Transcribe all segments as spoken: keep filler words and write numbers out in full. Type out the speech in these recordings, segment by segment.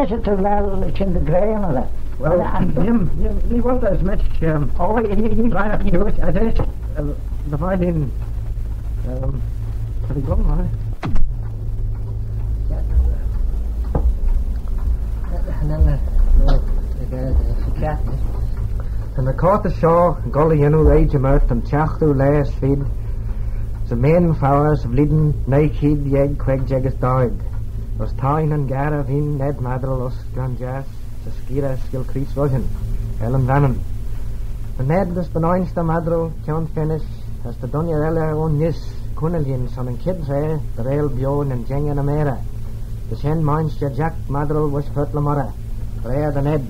Is it too loud that it's in the grain or that? Well, and, and Jim, Jim, he wants as much, um, oh, he, he, he, right up to it, as it is, uh, the violin, um, have you gone, right? Yn cordail shoh, goll dy yannoo red jymyrt yn çhiaghtoo laa as feed 'sy Mean Fouyir 'sy vlein nuy cheead jeig queig jeig as daeed, as thie nyn garey veen Ned Maddrell ayns Glion Jiass 'sy skeerey Skeeyll Chreest Roshan, Ellan Vannin. Ned as Benoit Maddrell, Kione Fennish, as dy dooinney elley ayns Nice, cooinaghtyn son yn chied traa dy reayll bio nyn jengey ny mayrey. Ta shen mainshter Jack Maddrell voish Purt le Moirrey. Gra da Ned.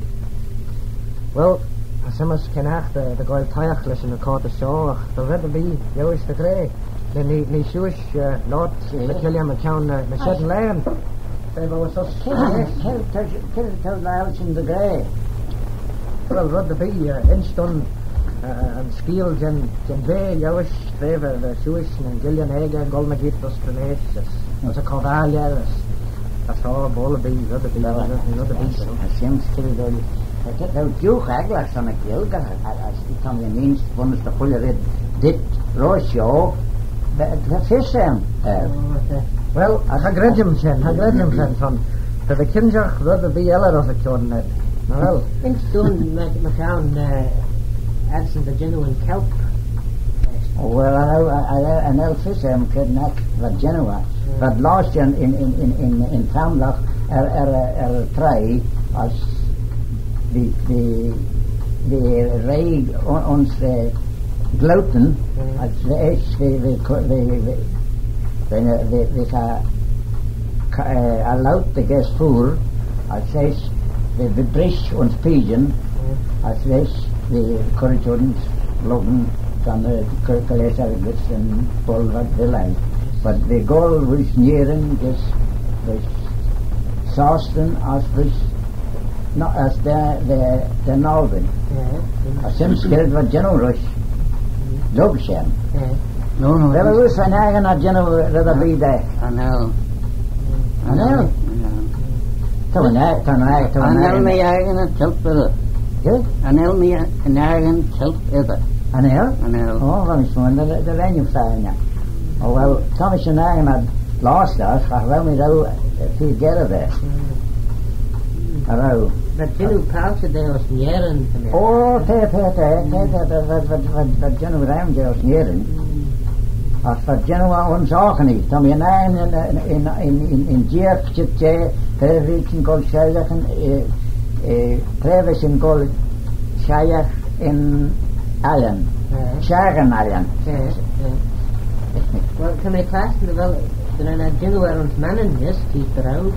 Well, as ymmodee kinnaghtyn dy, dy ghoaill toshiaght lesh yn cordail shoh, agh ta red erbee voish dy ghra. Nee, nee, nee shiuish, eh, loayrt dy cheilley mychione, eh, mychione laghyn. T'eh voish uss. Ker, ker, ker, ker, ker, dy ghra. Well, red erbee, eh, insh dooin, eh, eh, yn skeeal jeh'n, jeh'n vea liorish, tra va, va shiuish nyn guillyn aegey goll mygeayrt ayns Creneash, as, as y Corvailley, as, as, oh, boayl erbee, red erbee, red, red erbee, you know. As, as shen skeeal dooin, eh, ta, ta diugh agglagh son y Ghaelg, as, as, as, ta mee inneenit bunnys dy chooilley red, dit roish shoh, va, va fys aym, eh. Oh, okay. Well, cha gredjym shen, cha gredjym shen, son. Ta ve kinjagh red erbee elley ayns y chione, Ned. Nagh vel? Insh dooin, my, mychione, eh, adsyn dy jannoo yn kelp. Oh, well, cha nel, cha, cha, cha nel fys aym cre'n aght v'ad jannoo eh. Mm. V'ad lostey yn, yn, yn, yn, yn, yn tramlagh er, er, er, er y traie, as v'eh, v'eh, v'eh reaghey ayns, eh, gloutyn, mm, as v'eh, v'eh, v'eh, v'eh, v'eh, v'eh, v'eh, v'eh, eh, eh, loayrt dy gheddyn feayr, as eisht v'eh, v'eh brisht ayns peeaney, mm, as eisht v'eh currit ayns loggan, son, eh, cur, cur lesh argid yn boayl v'ad veih eh. But v'eh goll rish Nerin, just rish Sostyn, as rish, no, as da, da, da Nolbin. Yeah. As shen skeeal v'ad jannoo rish. Lurg shen. Yeah. No, no. Vel uss ennagh ad jannoo red erbee da? Cha nel. Cha nel? Cha nel. Ta ennagh, ta ennagh, ta ennagh. Cha nel mee ennagh ad kelp edyr. Good? Cha nel mee ennagh ad kelp edyr. Cha nel? Cha nel. Oh, well, it's one that, that I knew. Oh, well, ta mish ennagh ad lostey, cha row mee row, eh, feer gerrey da. Mm. Cha row. V'ad jannoo palçhey da ayns Nerin, ta mee. Oh, ta, ta, ta, ta, ta, ta, v'ad, v'ad, v'ad, v'ad jannoo ram da ayns Nerin. Mm. As v'ad jannoo eh ayns Auchney. Ta mee ennagh yn, yn, yn, yn, yn, yn jeeagh çheet jeh, ta mee goll shaghyrt, eh, eh, ta mee goll shaghyrt yn Ailean. Eh. Shaghyrt yn Ailean. Eh, eh. Well, ta mee clashtyn, well, ren ad jannoo eh ayns Mannin, yes, t'eh dy row.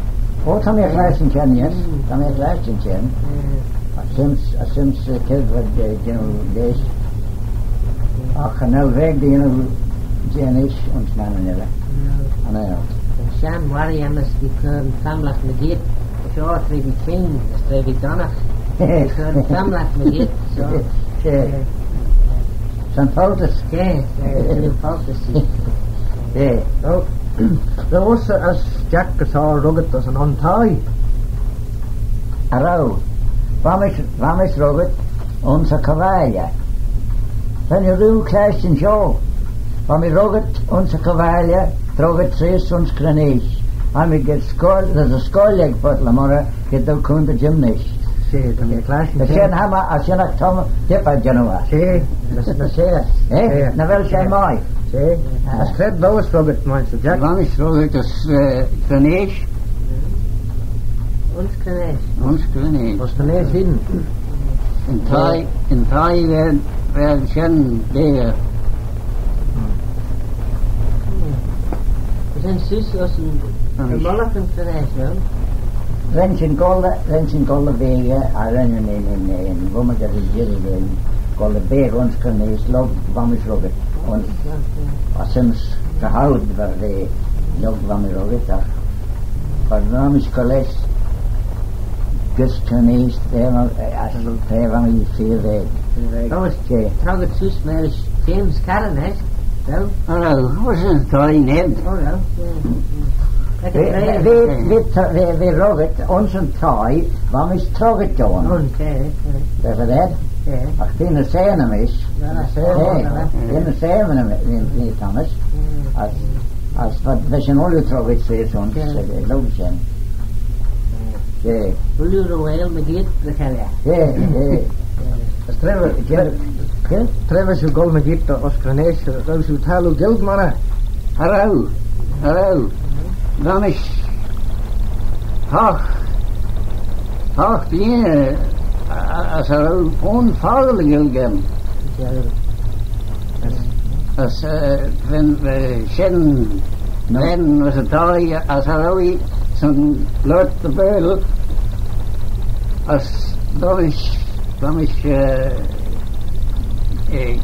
Oh, ta mee clashtyn shen, yes. Mm. Ta mee clashtyn shen. Eh. As shen, as shen, eh, kied v'ad, eh, jannoo lesh. Mm. Agh cha nel red da jannoo ayns Mannin elley. Mm. Cha nel. Shen, Warriam's, t'eh cur yn famlagh mygeayrt. Shoh, tra v'eh çhing, as tra v'eh donnagh. T'eh cur yn famlagh mygeayrt, so. She. Eh, Saint Paul's. She, eh, Saint Paul's. She. Oh, row uss as Jack as shoh ruggit ayns yn un thie? Cha row. Va mish, va mish ruggit ayns y Corvailley. Ren oo rieau clashtyn shoh. Va mee ruggit ayns y Corvailley, ruggit treisht ayns Creneash. Va mee gys scoill, there's a scoill ec Purt le Moirrey, gys dou coontey jeim nish. She, ta mee clashtyn shen. Shen, cha mie, as shen agh Tom Tippah jannoo eh. She, ny, ny she. Eh? She. Nagh vel she mie? She. Ah. As cre v'ou ruggit, Maighstir Jack? Va mish ruggit ayns, eh, Creneash. Ayns Creneash. Ayns Creneash. Ayns Creneash hene. Yn thie, yn thie v'er, v'er shen beaghey. As shen seose ayns yn, yn mullagh yn Creneash, vel? Ren shin goll, ren shin goll beaghey, eh, ren yn, yn, yn, yn, yn, yn, goll beaghey ayns Creneash, lurg va mish ruggit, ayns, as shen scaghey va, lurg va mish ruggit, agh Cha row mish goll lesh gys Creneash, eh, eh, as, eh, va mee feer vague. Feer vague. Oh, she. Trogit seose marish James Curran, eh? Well? Oh, no, was it a thie, Ned? Oh, no, yeah, yeah. V'eh, v'eh, v'eh, v'eh, v'eh ruggit ayns yn thie, va mish troggit ayn. Ayn, eh, eh. V'eh, v'eh. Eh. Agh t'eh ny seaney mish. Na, na, eh, seaney, na. T'eh ny seaney mish, mish, mish, Thomas. Mm. As, as va, va shin ooilley troggit seose ayns, eh, lurg shen. Eh. Ooilley ry-whaiyl mygeayrt dy chelley. Eh, eh. As tra va, tra, tra va shiu goll mygeayrt ayns Creneash, row shiu taggloo Gaelg monney? Cha row, cha row. Va mish hoght, hoght bleeaney, a, a, as cha row fo fockle Gaelg aym. As, eh, ren, eh, shen, ren as y thie, as cha row ee son loayrt dy Baarle, as va mish, va mish, eh, eh,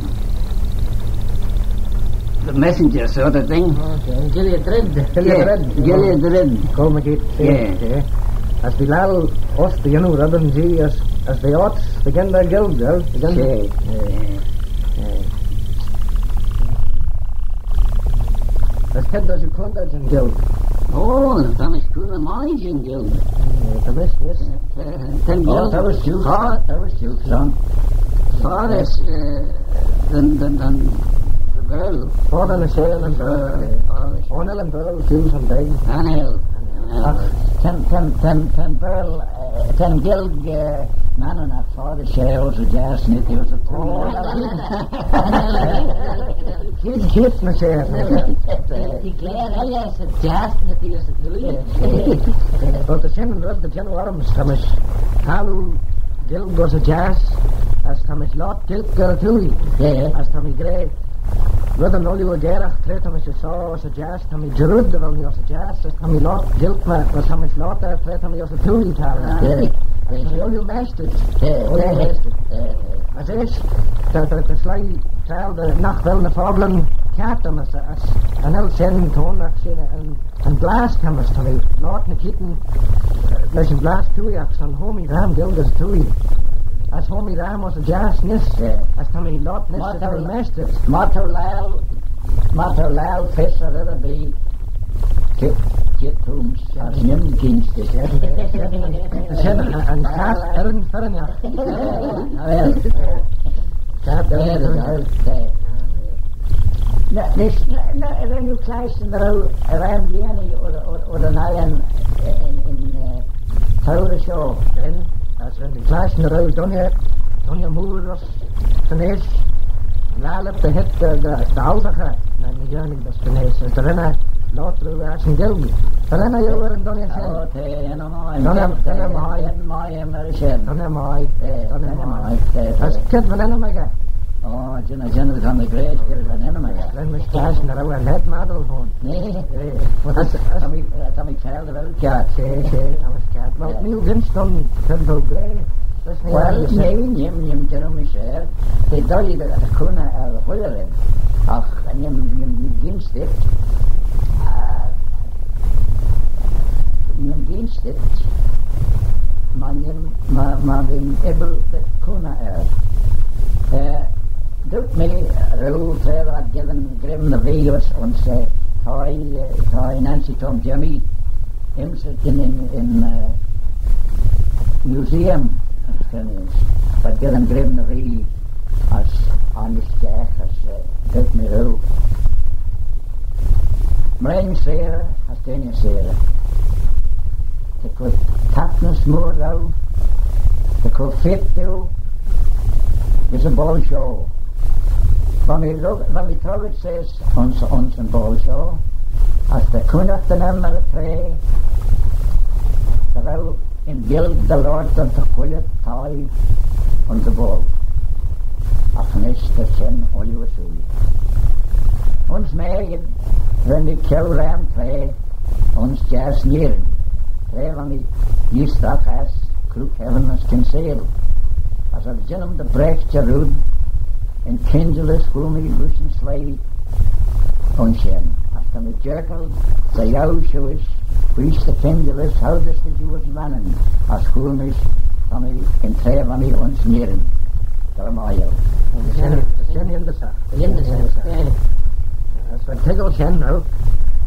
the messenger sort of thing. Okay, Gilliatrud. Yeah, Gilliatrud. Gilliatrud. Goll mygeayrt, yeah, yeah. As v'eh laccal uss dy yannoo reddyn jeh, as, as v'eh orts dy gheddyn Gaelg, vel? Dy gheddyn. Yeah. Yeah. As t'ad coontey jeh'n Ghaelg? Oh, ta mish coontey mie jeh'n Ghaelg. Eh, ta mish, yes. Eh, eh, ta'n Ghaelg. Oh, ta mish jiu, ta mish jiu, son. Foddey, eh, than, than, than, than Baarle. Foddey ny sheaney, eh, foddey. Ayn elley yn Baarle, jiu son beg. Ayn elley. Ach, ta'n, ta'n, ta'n, ta'n Baarle, eh, ta'n Ghaelg, eh, Manninagh foddey, she ayns y jiass, ny t'eh ayns y twoaie. Keayrt, keayrt ny sheaney. T'eh glare elley ayns y jiass, ny t'eh ayns y twoaie. Well, ta shen yn red dy jannoo orrym's, ta mish taggloo Gaelg ayns y jiass, as ta mish loayrt Gaelg er y twoaie. As ta mee gra, reddyn ooilley aggairagh, tra ta mish ayns y jiass, ta mee jarrood dy vel mee ayns y jiass, as ta mee loayrt Gaelg, my, my ta mish loayrt er, tra ta mee ayns y twoaie, ta. Yeah. Ta mee ooilley mestit. Yeah. Ooilley mestit. Yeah. As eisht, ta, ta, ta sleih taggloo dy nagh vel ny focklyn kiart aym's, as, as cha nel shen cooney, agh shen yn, yn blast aym's, ta mee loayrt ny keayrtyn, eh, lesh yn blast twoaie, agh son hooar mee ram Gaelg ayns y twoaie. As hooar mee ram ayns y jiass neesht, yeah, as ta mee loayrt neesht, as ta mee mestit. Myr t'ou laccal, myr t'ou laccal fys dy reddyn bee. Cheayrt, cheayrt t'ou, as neeym ginsh dhyt. Shen yn, yn chat er yn firrinagh. Chat er yn firrinagh. Na, nish, na, na, ren oo clashtyn dy row, ren Danny, or, or, or yn, yn, eh, tourey shoh. Ren, as ren mee clashtyn dy row dooinney, dooinney mooar ayns Creneash, laccal dy heet dy, dy, dy oaldaghey, ny, ny Yernee dys Creneash, as dy ren eh loayrt riu ass yn Ghaelg. Dy ren eh jeu er yn dooinney shen. Oh, t'eh ennym mie. Dooinney, dooinney mie. Ennym mie, ennym mie. Eh, dooinney mie. Eh, as cre va'n ennym echey? Oh, jean, jean, ta mee gra cre va'n ennym echey. Ren mish clashtyn dy row eh lheid maddal hooin. Nee. Eh, as, as, ta mee, ta mee kiart dy vel kiart. She, she, ta mee kiart. Well, yeah, nee oo ginsh dooin cre t'ou gra. Well, nee, neeym, neeym jarroo mish er. T'eh doillee dy, dy cooney er y whirrey. Agh neeym, neeym, neeym ginsh dhyt. Ah, neeym ginsh dhyt. My neeym, my, my v'eh eagal dy cooney er. Eh, dooyrt mee, eh, r'ee, tra v'ad geddyn greim dy ve ayns, ayns, eh, thie, eh, thie Nancy Tom Jemmy. Ymshyrçh yn, yn, yn, eh, museum, as, v'ad geddyn greim dy ve, as, anish stiagh, as, eh, dooyrt mee roo. Mraane Sarah, as dooinney Sarah. Ta cur taitnys mooar roo, ta cur feayrt diu, gys y boayl shoh. Va mee rug-, va mee troggit seose ayns, ayns yn boayl shoh, as ta cooinaghtyn aym er y traa dy vel yn Ghaelg dy loayrt ayns y chooilley thie ayns y boayl. Agh nish ta shen ooilley ersooyl. Ayns m'akin, ren mee ceau ram traa ayns jiass Nerin, tra va mee eeastagh ass Crookhaven as Kinsale. As v'ad jannoo dy bragh jarrood yn kinjallys, hooar mee rish yn sleih ayns shen. As ta mee jerkal dy yiow shiuish, booise dy kinjallys, houdys dy shiuish Mannin, as hooar mish, ta mee yn traa va mee ayns Nerin. Dy vel mie eu. Shen, shen yindyssagh. Yindyssagh. As v'ad toiggal shen, no?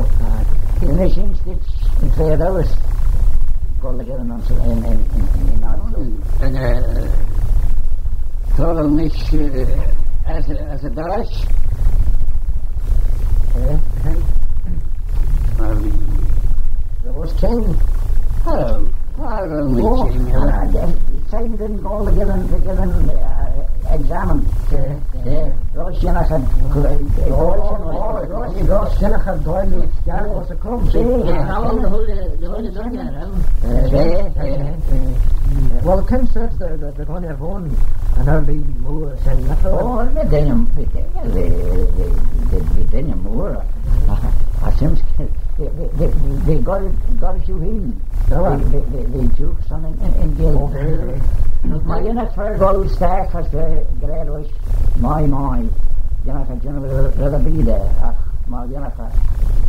Aye. Yn ish instit's yn traa dou as goll dy gheddyn ayns yn, yn, yn, yn, yn, yn, eh, Trollan nish, eh, as, as a dash. Eh? Ehm, Ross King. Oh, Trollan nish, oh, yeah. Ah, they, they didn't go to give an, to give an, uh, exam. Eh, eh. Ross King had, oh, oh, Ross, Ross King had gone to school. Yeah, yeah. Well, can serve the, the, the Ghunneer Bhone and her lead more than that. Oh, the Daniel, the, the, the, the, the Daniel Moore. I seems they, they, they, they got it, got it you in. They, they, they, they joke something in, in jail. Oh, really? My, you know, for go stack as the grad was my, my. You know, I generally rather be there. Myr yinnagh eh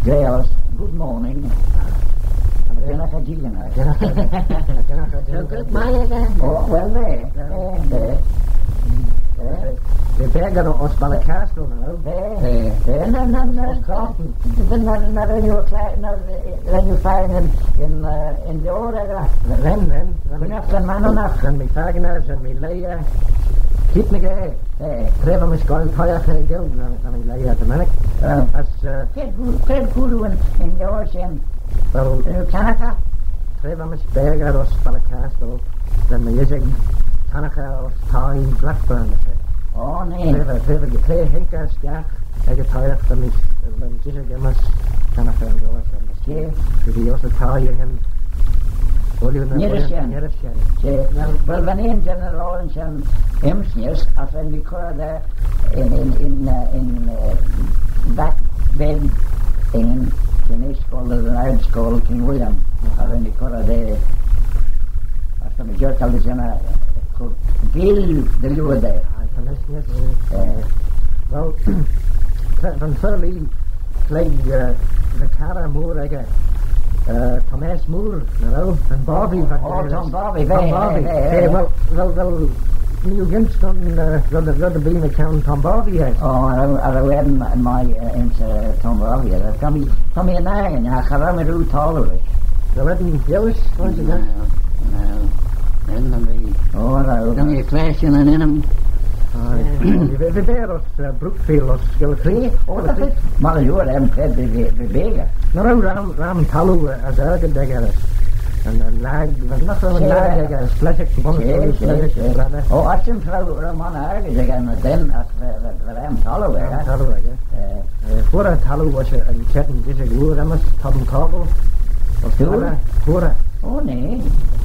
Gael's good morning. Myr yinnagh eh Dilliney. Myr yinnagh eh Dilliney. Good morning. Oh, well, there, there, there. Dy beagey ayns Ballycastle, you know. There, there, no, no, no. Ayns Crofton. Then, then, then you cla-, no, then you find in, in, uh, in the order. Then, then, then. Ren mee fakin, ren mee lhaih. Keep me gay. Eh, tra va mish goaill toshiaght er y gheddyn, na, na mee lhaih dy mennick. Ah. As, eh, cre, cre, cre yn, yn liooar shen? Well, eh, Kanaka? Tra va mish beaghey ayns Ballycastle, ren mee ittig Kanaka as thie Blackburn, eh. Oh, nee. Tra va, tra va, tra haink eh stiagh ec y toshiaght, ren mee, ren mee ittig aym's Kanaka yn liooar shen. She. She v'eh uss y thie ec yn, ooilley ny, ooilley ny shen. She. Well, well, va'n een jannoo roin shen ayms nish, as ren mee cur er yn, yn, yn, eh, yn, eh, back bed yn, yn shen scoill, yn ard scoill, King William, as ren mee cur er, as ren mee jerkal dy jannoo, eh, cur gill dy liooar da. Aye, ta mish, yes. Eh. Well, va'n fer-lhee clegg, eh, ny carrey mooar echey, eh, Thomas Moore, you know, Tom Bobby, va. Oh, Tom Bobby, Tom Bobby. Eh, eh, eh, well, well, well, nagh yinsh dooin, eh, red, red erbee mychione Tom Bobby, eh. Oh, I, I, I, my, eh, insh, eh, Tom Bobby, eh, ta mee, ta mee er n'akin, cha row mee rieau toillee. Dy red yn English, what is it? No, no. Ennym. Oh, no. Dy clash yn ennym. Aye. V'eh, v'eh, v'eh, eh, Brookfield ayns Skyll Creek. Oh, that's it. Myr lhiu, eh, v'eh, v'eh, v'eh, v'eh. Nagh row ram, ram talloo, eh, as argid echey. Yn, yn lag, nagh row yn lag echey, as fleshagh, she, she, she. Oh, as shen row, row monney argid echey, ny den, as v'eh, v'eh, v'eh ram talloo, eh. Ram talloo, eh. Eh, eh, hooar eh talloo voish yn çheddin gishag oor, aym's Tom Caudle. Hooar eh? Hooar eh. Oh, nee.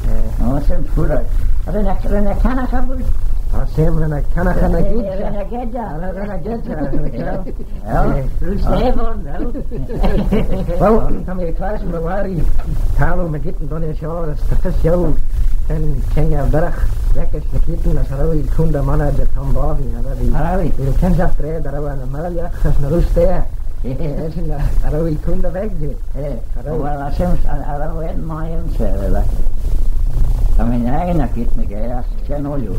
Eh. Oh, shen hooar eh. Ren eh, ren eh cannaghtyn? Ah, shen ren eh cannaghtyn, eh, ren eh cannaghtyn. Ah, ren eh cannaghtyn, ren eh cannaghtyn. Eh. Well, ta mee clashtyn my warree talloo mygeayrt dooin shoh, as ta fys jeu, shen çhengey berragh, v'eckish mygeayrt, as cha row eh coontey monney da Tom Bobby, cha row eh. Cha row eh. V'eh kynsh dy ghra dy row eh ny malliaght as ny roosteyr. Cha row eh coontey veg jeh. Eh, cha row. Well, as shen, cha, cha row eh mie ayns, eh, like. Ta mee er n'akin ec keayrt mygeayrt, as shen ooilley.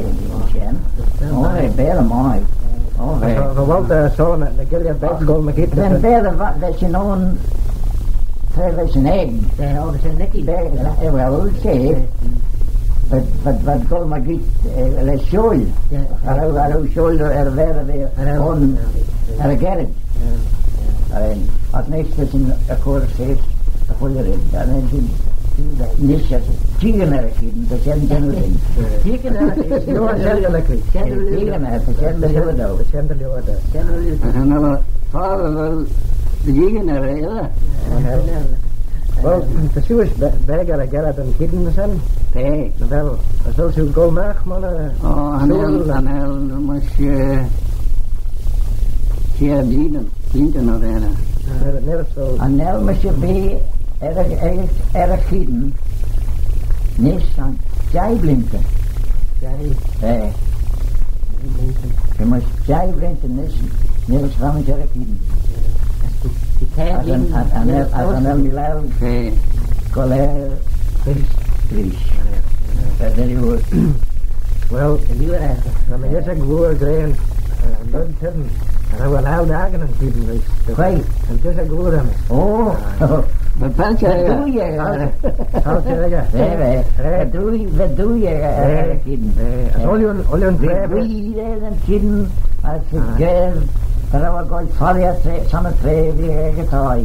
eh, shen. Oh, eh, baatey mie. Oh, eh. Va, va Walter son, eh, ny guilley beg goll mygeayrt. Va'n baatey va, va shin ayn, tra va shin aeg. Eh, oh, va shin nickey. Eh, well, she. But, but, but goll mygeayrt, eh, lesh shiaull. Cha row, cha row shiaull er y baatey va ayn er y gerrid. Eh, as nish ta shin er cur sheese y chooilley red, as nish ta shin, nish ta shin jeeaghyn er y cheayn, ta shen jannoo shen. Jeeaghyn er y cheayn, ta shen dy liooar dou. Ta shen dy liooar dou. As cha nel, father, well, jeeaghyn er y cheayn. Well, ta shiuish be-, beg er y gerrid yn cheayn shen. Ta. Well, as vel shiu goll magh, monney? Oh, cha nel, cha nel, mysh, eh, kiare bleeantyn. Bleeantyn er dy vel. Cha nel, mysh, bee er, er, er y cheayn nish son jeih bleeantyn. Jeih. Eh. Jeih bleeantyn. She mysh jeih bleeantyn nish, nish son er y cheayn. As cha nel, as cha nel mee laa goll er Greece. Greece. Well, well, my yetag vooar gra, eh, yn dooinney cheddin, cha row eh laa dy akin yn cheayn, Greece. Quoi? Yn yetag vooar aym. Oh, my palçhey, palçhey, palçhey, eh, eh, eh, dooie, dooie, eh, eh, cheayn. Eh, as ooilley, ooilley yn traa, eh, yn cheayn, as y ger, cha row eh goll foddey, son y traa, eh, ec y thie.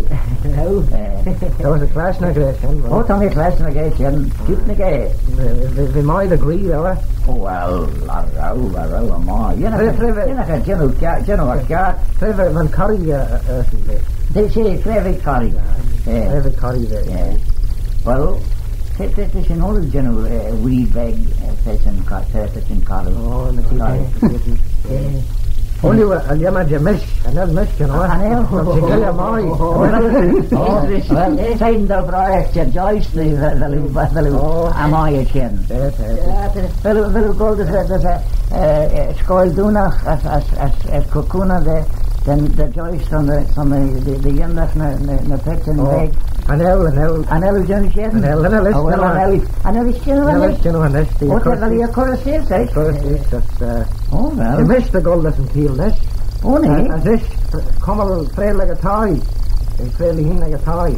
Row? Eh. Row eh clash ny gra shen? Oh, ta mee clash ny gra shen, jup ny gra. V'eh, v'eh, v'eh mie dy ghree, row eh? Oh, well, cha row, cha row eh mie. Ynnagh, ynnagh, jannoo, jannoo, jannoo. Tra va'n corree, eh, eh, eh, she, tra v'eh corree. Eh. Tra v'eh corree, eh. Eh. Well, ta, ta, ta shin ooilley jannoo, eh, wee beg, eh, ta shin co-, ta, ta shin corree. Oh, ny corree. Eh. Ooilley, eh, lhiam ad mish, cha nel mish, you know. Cha nel. She guilley mie. Oh, well, shegin dou briaght, Joyce, dy, dy, dy, dy, dy, oh, eh, mie shen. Eh, eh, eh. Vel, vel goll dys, dys, eh, eh, scoill Doonagh as, as, as, as co-, cooiney dy, dy, dy Joyce son dy, son dy, dy, dy yindagh ny, ny, ny paitçhyn beg. Cha nel, cha nel. Cha nel jannoo shen? Cha nel, cha nel. Oh, well, cha nel. Cha nel jannoo, cha nel. Oh, ta vel eh cur sheese, eh? Cur sheese, eh. Oh, well. She mish ta goll dys yn cheayn nish. Oh, nee? As, as ish, cummal freayll ec y thie. Freayll hene ec y thie.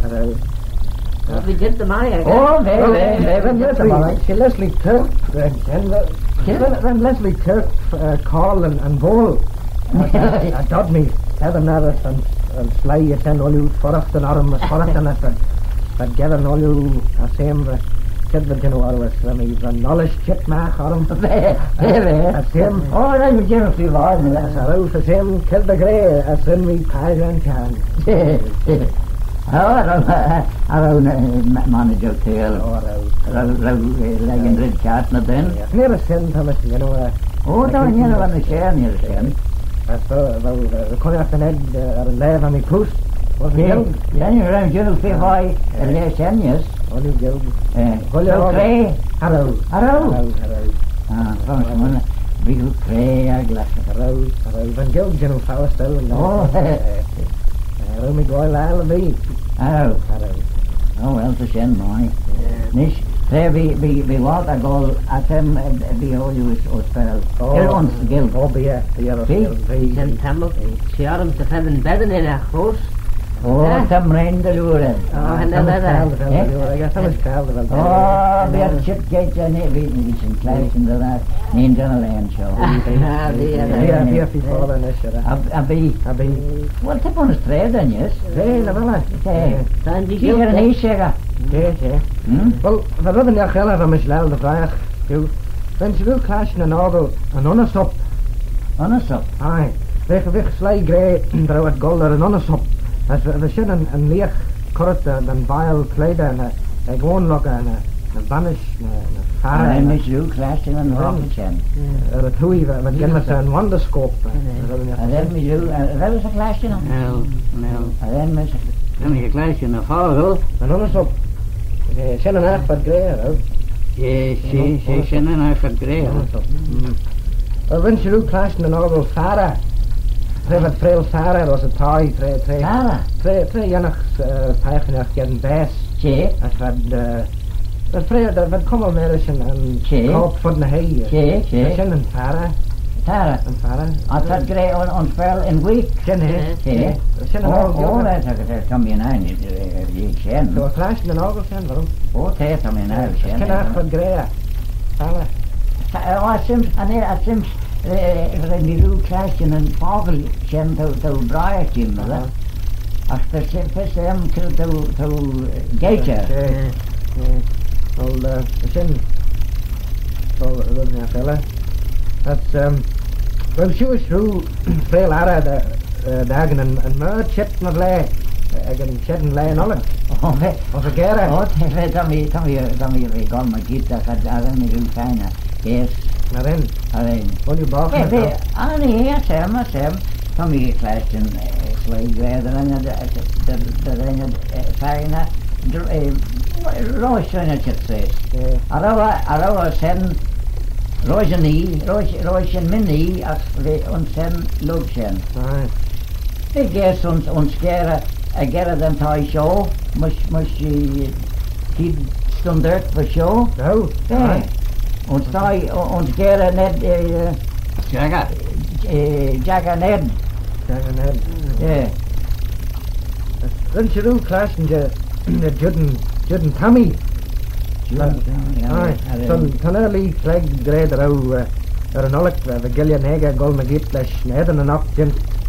Cha row. Well, we did the Maya. Oh, very, very, very, very, very, very. She Leslie Kirk, uh, and, uh, she, when, when Leslie Kirk, uh, called and, and ball, uh, uh, dod me, had another and, and sly, you send all you forest and arm, forest and that, but, but get an all you, uh, same, uh, kid, but you know, I was, I mean, the knowledge chip my arm. Very, very, very. Uh, same. Oh, then you give a few words, and that's all. Same kid, the grey, as in me, Kyle and Chan. Oh, cha row, cha row, eh, ma-, manager Teal. Oh, cha row. Cha row, cha row, eh, like yn red chat na then. Yeah. Never seen Thomas, you know, uh, oh, no, you know, I'm sure, never seen. That's the, the, the, the corner of the net, uh, or the left on the post. Was it you? Yeah, you know, you know, see why, uh, yes, yes. Only you. Eh, well, you know, cha row. Cha row. Cha row, cha row. Ah, fine, someone, big cray, I glass. Cha row, cha row. Van Gogh, you know, Faust, oh, eh, eh, cha row me goaill aile, bee. Cha row. Cha row. Oh, well, ta shen mie. Yeah. Nish, tra bee, bee, bee loayrt er goll, as shen, eh, bee ooilley uss, uss bell. Oh. Er ayns Gaelg. Oh, bee, eh, bee, eh, bee, bee. Shen tammylt. She orrym ta feddyn, feddyn ennagh foast. Oh, ta mraane dy liooar aym. Oh, cha nel eh. Ta mraane dy liooar aym. Ta mraane dy liooar aym. Oh, bee eh çheet geiyrt jeh'n, bee, bee shin clashtyn dy laa. Nane jeh'n laa shoh. Ah, bee, bee, bee, bee, bee, bee, bee, bee, bee, bee. Cha bee. Cha bee. Well, ta bunnys traa dooin, yes. Bee, nagh vel eh? Bee. Ta'n dee. Bee, bee. Bee, bee. Hmm? Well, va red ennagh elley va mish laccal dy vraeagh, jeu. Ren shiu clashtyn yn ockle yn unnys-up. Unnys-up? Aye. V'eh, v'eh sleih gra dy row ad goll er yn unnys-up. As va, va shen yn, yn leagh currit da, da'n bile cleaydey ny, ec ayn lurg ny, ny bannish, ny, ny farrey. Ren shiu clashtyn yn ockle shen. Er y twoaie va, va genmys yn wandyscope. Ren shiu, eh, ren shiu clashtyn? No, no. Ren shiu. Ren shiu clashtyn yn ockle. Yn unnys-up. Eh, shen yn aght v'ad gra, eh? She, she, she, shen yn aght v'ad gra. Mm. Eh, ren shiu clashtyn yn ockle farrey. Tra v'ad freayll farrey, as y thie, tra, tra. Farrey? Tra, tra yinnagh, eh, peiagh ennagh geddyn baase. She. As v'ad, eh, v'ad freayll, v'ad cummal marish yn, yn coayl fud ny h-oie. She, she. Shen yn farrey. Farrey. Yn farrey. As v'ad gra ayns, ayns Baarle yn Greek. Shen eh. She. Shen yn ockle. Oh, oh, that's a, that's a, come in, I need, eh, shen. So, clashtyn yn ockle shen, va? Oh, ta, ta mee er n'gheddyn shen. Shen aght v'ad gra. Farrey. As, eh, oh, as shen, as shen, eh, ren mee rieau clashtyn yn ockle shen, ta, ta braie jeh, va? Aha. Agh ta shen, ta shen, ta, ta, ta, geiyrt. Eh, eh. Well, eh, shen, well, red ennagh elley. That's, um, well, she was through freayll arrey da, eh, dt'akin yn, yn mie çheet ny vleay, eh, ec yn çheddin laa Nollaig. Oh, va. As y gharey. Oh, ta, va, ta mee, ta mee, ta mee, va goll mygeayrt, as cha, cha ren mee rieau shegin, yes. Cha ren? Cha ren. Ooilley boght. Va, va, ah, nee, as shen, as shen. Ta mee clashtyn, eh, sleih gra dy ren ad, eh, dy, dy, dy ren ad, eh, shegin, eh, roish ren ad çheet seose. Eh. Cha row, cha row shen roish yn oie, roish, roish yn min-oie, as va ayns shen lurg shen. Aye. V'eh gaase ayns, ayns gharey, eh, gharey da'n thie shoh, mysh, mysh, eh, keead stundyrk va shoh. Oh, yeah. Aye. Ayns thie, o-, ayns gharey Ned, eh, eh, Jagger. Eh, Jagger Ned. Jagger Ned. Yeah. Ren shiu rieau clashtyn jeh, jeh Juddin, Juddin Tammie. Juddin Tammie, aye. Aye. Son, son er lhee clegg gra dy row, eh, er yn Nollaig, eh, va guilley naagey goll mygeayrt lesh ny eddin yn oc jeant.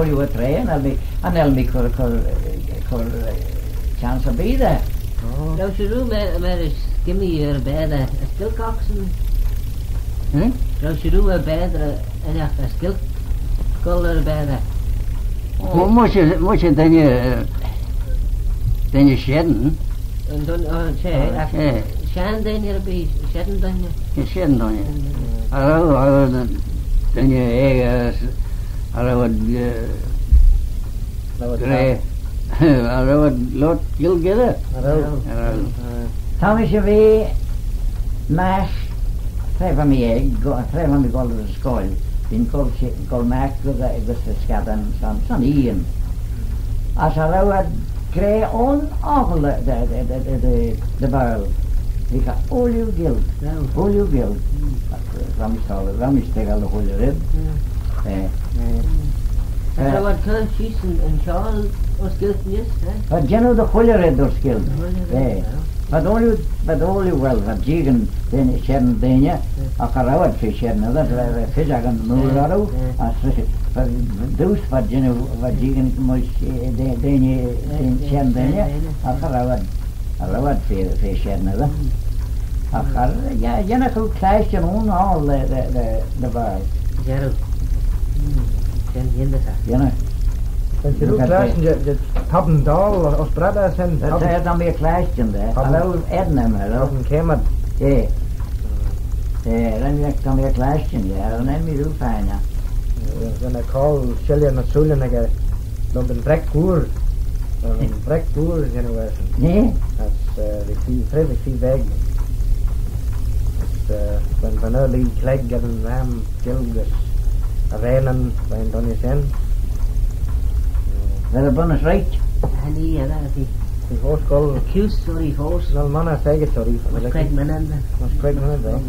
ooilley er y traa, cha nel mee, cha nel mee cur, cur, cur, eh, chance erbee da. Oh. Row shiu rieau myr, myr skimmee er y baa da, as Gaelg ocsyn? Hmm? Row shiu rieau er y baa da, ennagh as Gaelg goll er y baa da? Oh. Mu-, muish, muish dooinney, eh, dooinney shane. Yn dooin-, oh, she, eh, shenn dooinney erbee, shenn dooinney. Shenn dooinney. Shenn dooinney. Cha row, cha row dooinney, eh, cha row, eh, cha row, cha row loayrt Gaelg edyr. Cha row. Cha row. Ta mish er ve magh, tra va mee, eh, go-, tra va mee goll er y scoill, v'eh goll, goll magh gys, gys y skeddan son, son eean. As cha row ad gra un aggle da, da, da Baarle. V'eh ooilley Gaelg. Ooilley Gaelg. Row mish toillee, row mish toillee ooilley red. Eh. Cha row ad cur sheese yn, yn shiaull ayns Gaelg neesht, eh? V'ad jannoo dy chooilley red ayns Gaelg. Eh. V'ad ooilley, v'ad ooilley, well, v'ad jeeaghyn dooinney, shenn dooinney, agh cha row ad fys shenn, nagh row, row fys ayn mooar orroo, as fys, v'ad, dooys v'ad jannoo, v'ad jeeaghyn mysh, eh, dooinney, shenn dooinney, agh cha row ad, cha row ad fys, fys shenn, nagh row. Agh cha, yeah, yinnagh oo clashtyn ayn aggle da, da, da, da Baarle? Yinnagh. Shen yindyssagh. Yinnagh. Ren shiu clashtyn jeh, jeh Tobbin Doll, ayns Bradda shen. That's it, I'm a clashtyn da. Tobbin. Cha row ad, nagh row. Tobbin Keamad. Eh. Eh, ren, ren mee clashtyn, yeah, ren mee rieau faighyn. Eh, ren eh call shilley ny sooillyn ec lurg yn breck vooar. Lurg yn breck vooar, you know, eh. Eh? As, eh, v'eh feer, v'eh feer beg. As, eh, va'n, va'n early clegg er yn ram Gaelg as y raanyn, va'n dooinney shen. Vel eh bunnys rieau? Cha nee, eh, eh, eh. T'eh foast goll. T'eh kuse, sorry, foast. Vel monney s'aegey, sorry. Mysh queig minnid. Mysh queig minnid, eh? Eh,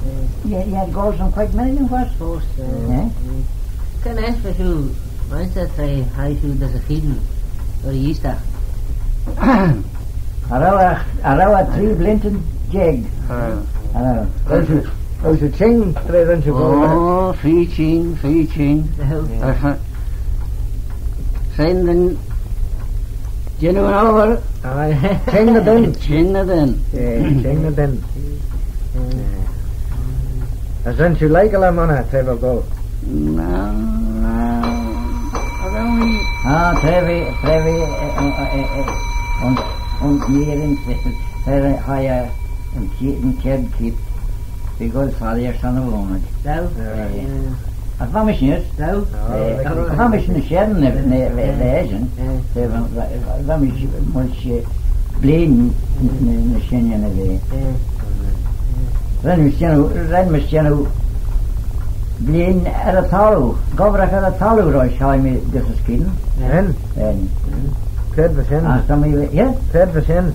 eh. Yeah, yeah, goll son queig minnid yn foast. Foast, eh. Eh? Eh. Cre'n aght va shiu, ren shiu, tra hie shiu dys y cheayn, er y eeastagh? Cha row eh, cha row eh tree bleeantyn jeig. Ah. Cha row. Row shiu, row shiu çhing, tra ren shiu goll? Oh, feer çhing, feer çhing. Oh. Aha. Shen dooin jannoo yn obbyr. Aye. Çhing ny dyn. Çhing ny dyn. Eh, çhing ny dyn. Eh. As ren shiu leigeil, eh, monney, tra v'ou goll? Na, na. Ah, tra v'eh, tra v'eh, eh, eh, eh, eh, un, un nerin, tra v'eh, eh, yn ki-, yn chied keayrt, v'eh goll farrier son y voonaid. Dou? Eh. Eh. As va mish neesht? Dou? Eh, eh, as va mish ny shenn, ny, ny, ny, ny, eh, eh, va, va, va mish, mish, eh, blein ny, ny shenn, eh. Eh. Ren mish jannoo, ren mish jannoo blein er y thalloo, gobbraghey er y thalloo roish hie mee gys y skian. Ren? Ren. Cre va shen? Ah, ta mee, yeah? Cre va shen?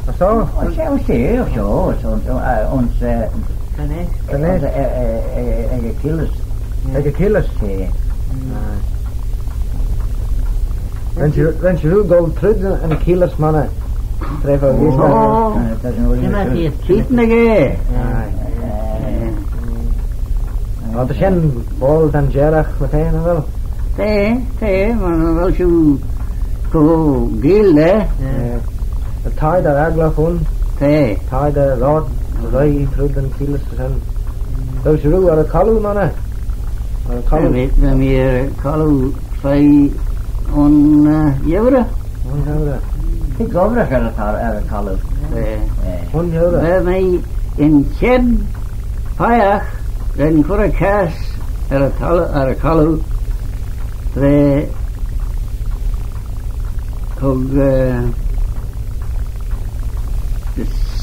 Ayns shoh? Oh, she, oh, she, oh, she, ayns, ayns, eh, ayns, eh, eh, eh, eh, ec y Keealys. Ec y Keealys? She. Ah. Ren shiu, ren shiu goll trooid yn Keealys monney. Tra v'ou neesht. Oh. Sheet ny ghaa. Aye. Eh. Oh, ta shen boayl dangeragh, my ta, nagh vel? Ta, ta, my vel shiu co-gheayl, eh? Eh. T'ad agglagh ayn. Ta. T'ad roie, roie trooid yn Keealys shen. Vel shiu er y colloo, monney? Er y colloo. Va mee, va mee er y colloo. Fy un, eh, gheurey. Un gheurey. T'eh gobbraghey er y thar-, er y colloo. Eh. Eh. Un gheurey. Va mee yn chied peiagh ren cur y chass er y thalloo, er y colloo. Va hug, eh,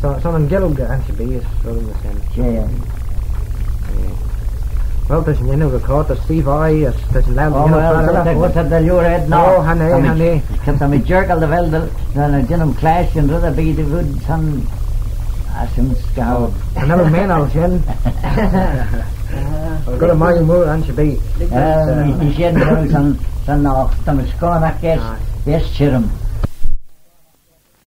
So, son yn Ghaelg ansherbee, as row yn shen. She, yeah. Eh. Well, t'ad shin jannoo record, t'ad Steve Aye, as t'ad shin laue Oh, well, t'ad, t'ad, t'ad dy liooar ayd, no. Oh, cha nee, cha nee. Cha ta mee jerkal dy vel, dy, dy, dy, jannoo clash, yn red erbee dy vod son, as yn scout. Oh, cha nel mee nagh shen. Well, good on you, more ansherbee. Eh, nee, nee shen, son, son, no, ta mee scoonagh, yes, yes, chirrym.